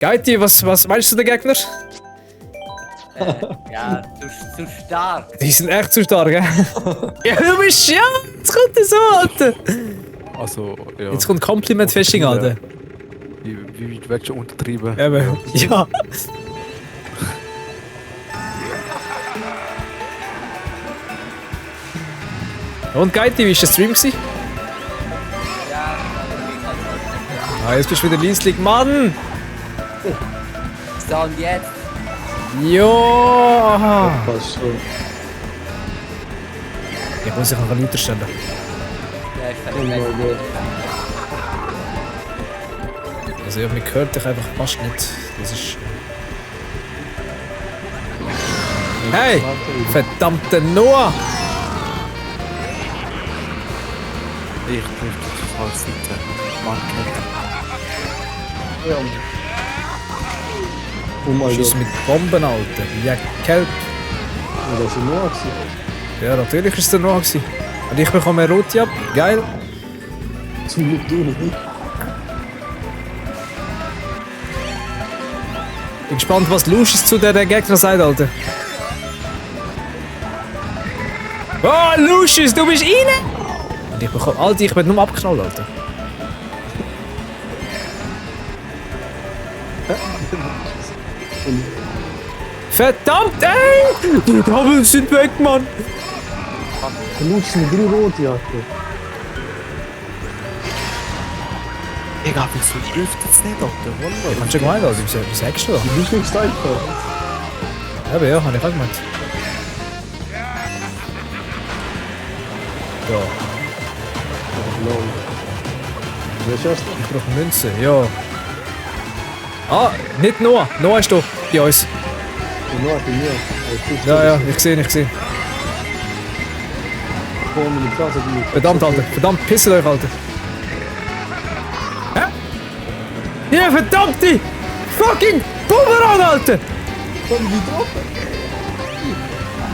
Geiti, was meinst du den Gegner? Ja, zu stark. Die sind echt zu stark, gell? Ja, du bist ja, jetzt kommt der so, Alter. Also, ja. Jetzt kommt Compliment-Fishing, Alter. Wie weit weg schon untertrieben? Eben, ja. Und Geiti, wie war der Stream gewesen? Ja, Ah, jetzt bist du wieder Lieslig, Mann! so und jetzt. Ja! Passt schon. Ich muss dich noch lauter stellen. Ja, ich Oh kann mein Gott. Also, ja, man hört dich einfach fast nicht. Das ist. Hey! Verdammte Noah! Ich treffe die falsche Seite. Mann, Ja. Oh mein Schieß Gott. mit Bomben, Alter. Ja, Kelp. Ja, das ist nur gewesen. Ja, natürlich war es der Noah gewesen. Und ich bekomme eine rote ab. Geil. Zum Glück du nicht. Bin gespannt, was Lucius zu der Gegner sagt, Alter. Oh, Lucius, du bist rein! Und ich bekomme. Alter, ich bin nur abgeknallt, Alter. Verdammt, ey! Die Doubles sind weg, Mann! Du lutschst mit 3 rote Jacke. Digga, wieso trifft das nicht, Alter? Wallah. Ich hab schon gemeint, Alter. Wie sagst du das? Du bist nicht steif. Ja, ja, hab ich auch gemeint. Ja, Wer ist erst? ich brauche Münze, ja. Ah, nicht Noah. Noah ist da, bei uns. Nur bei mir. Ja, ja, ich sehe, ich sehe. Vorne mit Klasse, die Verdammt, Alter. Verdammt, pisst euch, Alter. Hä? Ja, verdammte! Fucking Bumerang, Alter! Komm, die getroffen.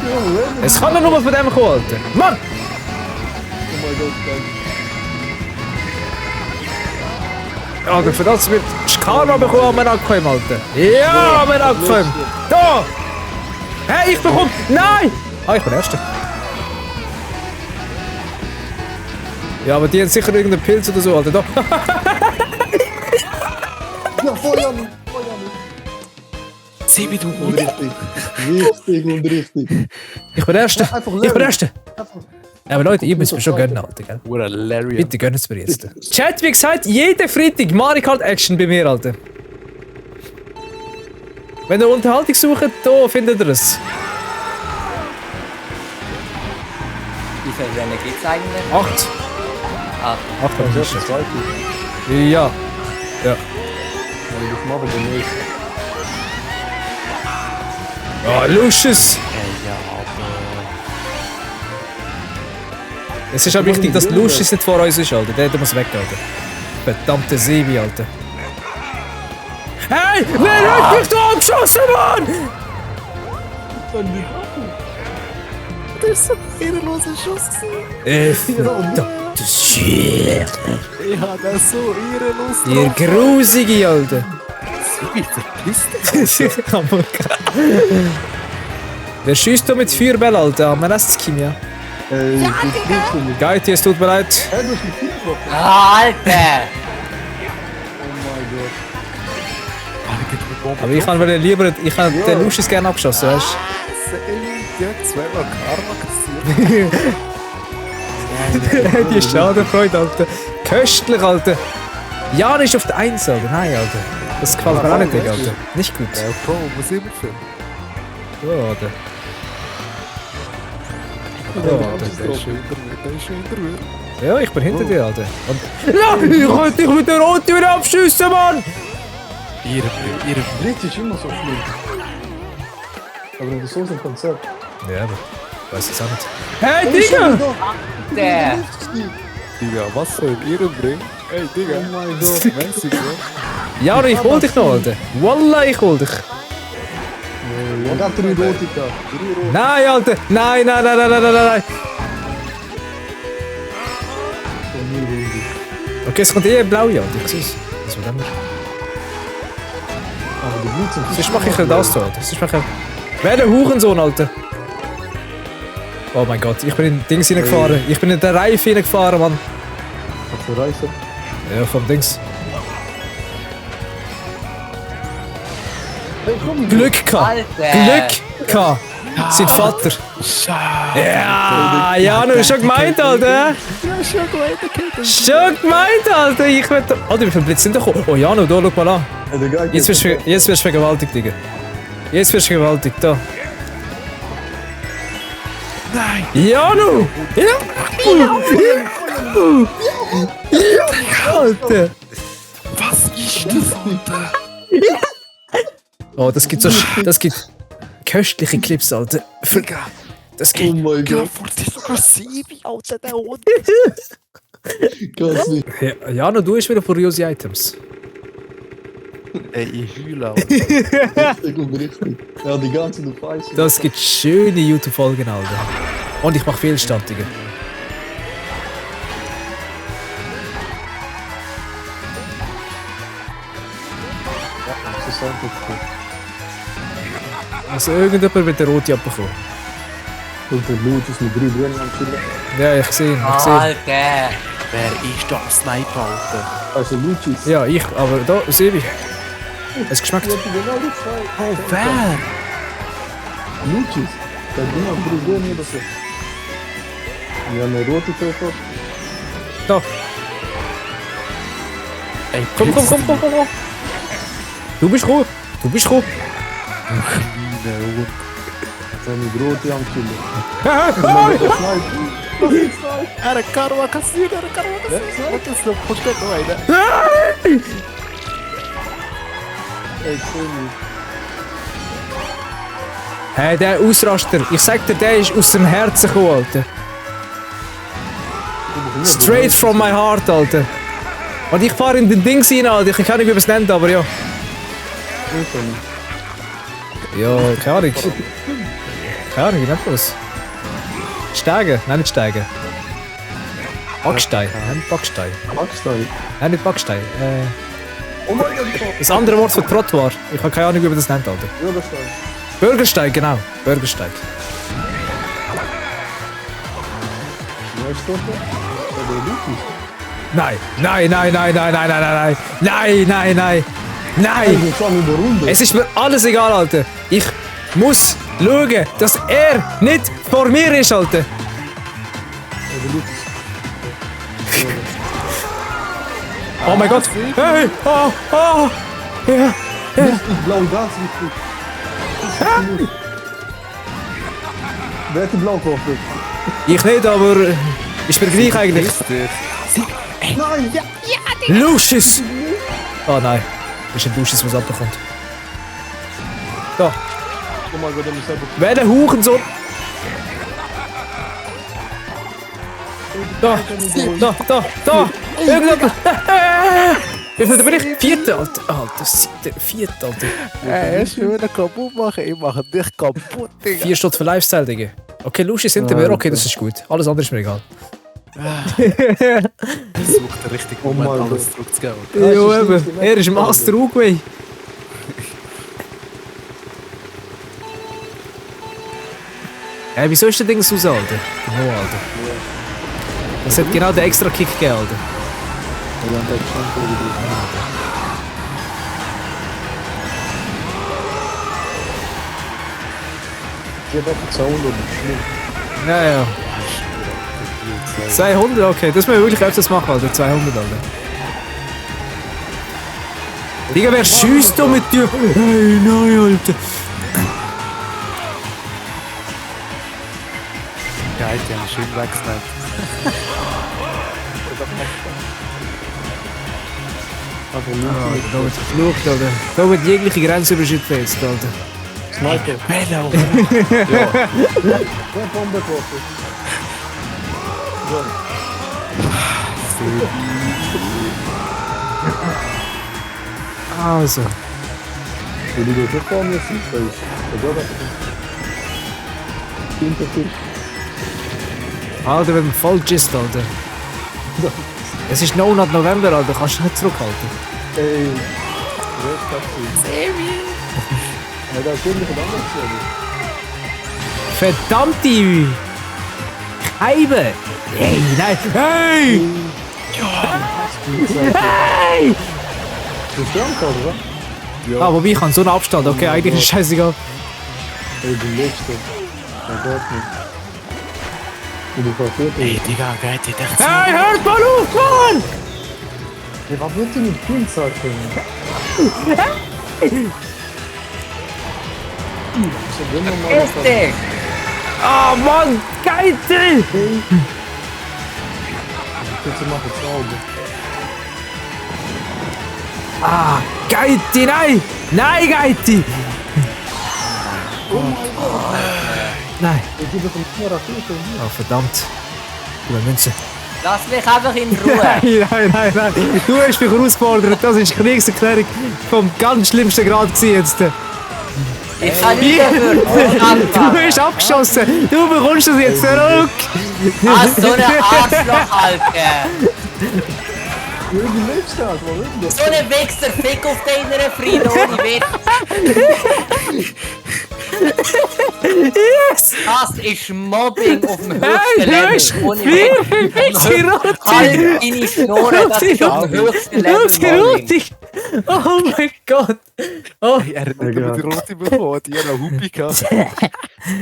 Ja, wenn. Es kann doch nur von dem kommen, Alter. Mann! Oh mein Gott, danke. Alter, für das wird Skala bekommen, haben wir angekommen, Alter. Ja, haben wir angekommen. Da! Hey, ich bekomme... Nein! Ah, ich bin Erster. Ja, aber die haben sicher irgendeinen Pilz oder so, Alter. Da. Ja, Feuer nicht. Sieh, wie du Und richtig. Richtig und richtig. Ich bin Erster. Ja, einfach Ich bin Larry. Erster. Ja, aber Leute, ihr müsst mir schon gönnen, Alter, gell? What a Larry. Bitte gönnt es mir jetzt. Chat, wie gesagt, jeden Freitag Mario Kart Action bei mir, Alter. Wenn ihr Unterhaltung sucht, da findet ihr es. Wie viele Rennen gibt's eigentlich? 8. Ah, 8 Das haben ist wir der schon. zweite. Ja. Ja. Ja, das machen wir nicht. Oh, Lucius! Ja, aber... Es ist auch wichtig, dass Lucius nicht vor uns ist, Alter. Der muss weg, Alter. Verdammte Sebi, Alter. Hey! Wer hat mich da abgeschossen, Mann? Das ist so ein ehrenloser Schuss. Verdammte Shit. Ja, das ist so ehrenlos. Ihr Grusige, Alter. Wie verpisst dich? Wer schießt da mit Feuerball, Alter? Man lässt es Kimia. Ey, du kriegst du nicht. Geiti, es tut mir leid. Hey, du hast mich viel getroffen. Alter! Oh mein Gott. Aber ich habe lieber, ich habe den Lucius gerne abgeschossen, weißt Ja, zweimal Karma kassiert. du? Die Schadenfreude, Alter. Köstlich, Alter. Jan ist auf der 1, Alter. Nein, Alter. Das gefällt mir auch nicht, Alter. Nicht gut. Ja, Bro, muss immer filmen. Ja, Alter. Ja, Alter. Der ist schon hinter mir, der ist schon hinter mir. Ja, ich bin hinter dir, Alter. Und nein, ich wollte dich mit der Rote wieder abschiessen, Mann! Ihr Blitz ist immer so schlimm. Aber das ist so ein Konzept. Ja, aber ich weiß es auch nicht. Hey, Digga! Der! Digga, was soll ihr bringen? Ey, Digga. Oh mein Gott. Messi, Bro. Jaro, ich hol dich noch, Alter. Wallah, ich hol dich. Ich hab 3 rote gehabt. 3 rote. Nein, Alter. Nein, nein, nein, nein, nein, nein, nein. Von mir runter. Okay, es kommt eh ein Blau, Alter. Ich sehe es. Was war denn? Aber die Blut sind... Sonst mach ich ja das so, Alter. Sonst mach ich... Wer der Hurensohn, Alter? Oh mein Gott, ich bin in Dings hineingefahren. Ich bin in den Reifen hineingefahren, Mann. Was für Reife? Ja, vom Dings. Hey, komm! Glück gehabt. Alter. Glück gehabt. Sein Vater. Ja, Janu, schon gemeint, Alter. Ja, schon gut, Schon gemeint, Alter. Ich will... Alter, wie viel Blitz sind da gekommen? Oh, Janu, da, schau mal an. Hey, der Geist... Jetzt wirst du vergewaltigt, Digga. Jetzt wirst du vergewaltigt, da. Nein! Janu! Ja! Alter! Was ist das, Alter? Oh, das gibt köstliche Clips, Alter. Das Oh gibt... mein Ja, Gott, vor dir sogar 7, Alter, der Hund. ganz nicht. Ja, Janu, du bist wieder von Riosi Items. Ey, ich heule, Alter. Richtig und richtig. Ja, die ganze du Feiße. Das gibt schöne YouTube-Folgen, Alter. Und ich mach Fehlstartungen. Das ist einfach cool. Also irgendjemand wird den rote abbekommen. Und der Blut ist mit 3 drin am Chillen. Ja, ich sehe ihn, ich sehe ihn. Alter. Wer ist da am Sniper, Alter? Also Lucis. Ja, ich, aber da, Sebi. Es geschmeckt. Ja, genau die zwei. Oh, wer? Lucis. Der hat immer 3 drin oder so. Ja, eine rote Telefon. Da, Ey, komm. Du bist roh. Du bist roh. Kleiner Hund. Der mit rote am Chillen. Ah, Der Sniper. Era Karma Cassino, era Karma Cassino. What is the fuck that way, ne? Nein! Ey, Sammy. Hey, der Ausraster. Ich sag dir, der ist aus dem Herzen gekommen, Alter. Straight from my heart, Alter. Und ich fahre in den Dings rein, Alter. Ich kann nicht, wie man es nennt, aber ja. Ja, keine Ahnung. Keine Ahnung, wie nennt man das? Steigen? Nein, nicht Steigen. Backstein. Nein, nicht Backstein. Backstein. Nein, nicht Backstein. Oh mein Gott, Papa. Das andere Wort für Trottoir. Ich habe keine Ahnung, wie man das nennt, Alter. Bürgerstein. Bürgersteig, genau. Bürgersteig. Wer ist das? Der Lucis. Nein, nein. Wir fahren über Runde. Es ist mir alles egal, Alter. Ich muss schauen, dass er nicht vor mir ist, Alter. Der Lucis. Oh mein Gott. Hey, ja. Ich blau ganz wichtig. Wer hat die blau gekauft? Ich nicht, aber ist mir gleich eigentlich. Nein! Ja! Lucius! Oh nein, ist ein Lucius, was abbekommt. Da, Oh mein Gott, der muss selber... wer der Hurensohn? Da! Irgendjemand! Wie viel bin ich? Vierte, Alter. Alter, siebte, vierte, Alter. Ey, ich will ihn kaputt machen, ich mache dich kaputt, Digga. 4 Stunden für Lifestyle, Digga. Okay, Lucius hinter mir, okay, das ist gut. Alles andere ist mir egal. Versucht den richtigen Oh Moment, mein alles Gott. zurückzugeben. Jo, eben. Er ist Master Ugway. Hey, wieso ist das Ding so raus, Alter? Genau, Alter. Das hat genau den extra Kick gegeben, Alter. Ja, der hat schon vorgegeben. Ich hab einfach 200 schlimm. Ja. 200, okay. Das müssen wir wirklich öfters machen, Alter. 200, Alter. Digga, wer schießt da mit dir? Hey, nein, Alter. Geil, die haben schön weggesniped. Einfach Ah, nur da wird geflucht, Alter. Da wird jegliche Grenze überschritten jetzt, Alter. Sniper. Bello! Wer Bombe geworfen? Also. Will ich das nicht vor mir sehen? Weil ich... Der Bürger... Hintertisch. Alter, wenn man voll gist, Alter. Es ist No Not November, Alter. Kannst du nicht zurückhalten. Ey... Sammy! Ja, da ist wirklich ein anderes Ziel. Verdammte Scheibe! Hey, nein! Hey! Hey! Du bist dran, oder? Ja. Ah, wobei ich habe so einen Abstand, okay, eigentlich ist es scheißegal. Hey, der Letzte. Der geht nicht. Und du verfehlt Ey, Digga, geht die echt so. Hey, hört mal auf, Mann! Ja, was willst du mit Kind sagen? Richtig! Ah, Mann, Geite! Bitte mach jetzt Auge. Ah, Geite, nein! Nein, Geite! Nein. Ich gebe doch eine Rakete. Oh, verdammt. Du Münze. Lass mich einfach in Ruhe. Nein. Du hast mich herausgefordert. Das ist Kriegserklärung vom ganz schlimmsten Grad gewesen jetzt. Ich kann nicht dafür. Du hast abgeschossen. Du bekommst das jetzt zurück. Ah, so eine Arschloch, Alter. Irgendwie lebst du halt, warum das? So eine Wichser, fick auf deiner Frieden ohne Witz. Yes! Das ist Mobbing auf dem höchsten Hey, du Level. hast Ohne vier Witz. Fixe Halt deine Schnurren, das ist auf dem höchsten Level Mobbing. Oh mein Gott! Oh. Er hat nicht nur die rote bekommen, die hat auch Hupi gehabt.